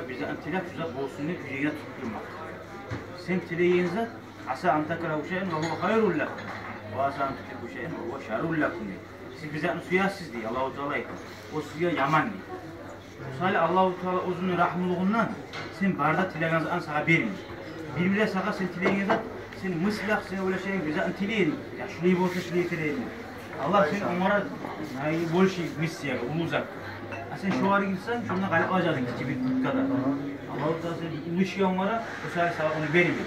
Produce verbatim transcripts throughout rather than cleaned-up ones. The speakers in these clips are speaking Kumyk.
Бир затны тилеп, шу зат болсун деп юрегинге тутдурма. Сен тилеген зат, аса ан такрагьу шайъан ва гьува хайрун лакум, ва аса ан тухиббу шайъан ва гьува шаррун лакум дей. Сиз бир затны сюесиз дей, Аллагьу Таала айта. О сизге яман дей. Мисали, Аллагьу Таала оьзюню рагьмулугъундан сен бары да тилеген затны сагъа бермей. Бир-бир де сагъа сен тилеген зат, сен мыслах, сен ойлашагъан бир затны тилейин, я шулай болса, шулай тилейин. Аллагь сен онгара, ай, больше миссия, уллу зат. А сен шогъар гирсенг, шонда къалып къалажакъсан гиччи бир туткада. Аллагьу Таала сен уллу ишге онгара, о саялы сагъа ону бермей.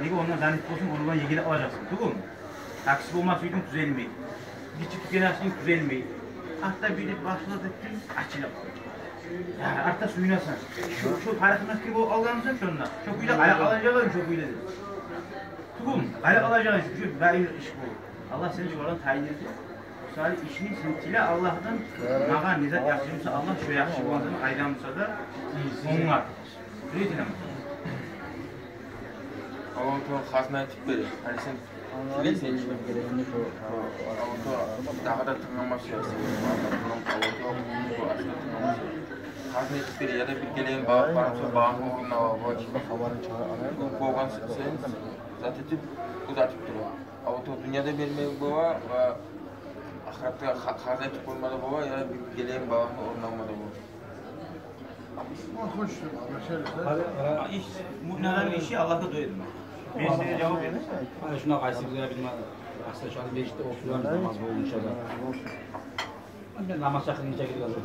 Неге, ондан занят болсанг, ону булан егилип къалажакъсан, тюгюлмю? Такси болмаса, уьюнг тюзелмей. Гиччи тюкен ачсанг, тюзелмей. Артда бир башлап этдинг, ачылып къалды. Я, артда сююнесен. Шо, шо парахмаски болуп къалгъанмысан шонда? Шо кюйде къалып къалажакъсан, шо кюйде. Тюгюлмю? Къалып къалажакъсан, шо, шо даим иш болуп. Аллагь сени шолардан тайдырды. О саялы ишни сен тиле Аллагьдан, магъа не зат яхшы буса, Аллагь шо яхшы болгъан затны къайдан буса да онгар. Билесиз, Аллагьу Таала хазна этип бере. Гьали сен тилейсен, Аллагьу Таала дагъы да тынглама сюе. Аллагьу Таала ачда тынглама сюе. Хазна этип бере, я да бир гелеген балыкъ бар буса, балыкъны орнуна ала, бу болгъан сен зат этип, узатып тура. Аллагьу Таала дюньяда берме бола ва ахыратда ха-, хазна этип къойма да бола, я бир гелеген балыкъны орнуна алма да бола. Иш, муъмин адамны иши Аллагьгъа дуа этмек. Мен сизге жавап берейим. Гьали шунда къайсы бизге бир ма-, масала, шу межитде олтургъан намаз болгъунча да. Мен намаз чакъыргъынча гелген зат.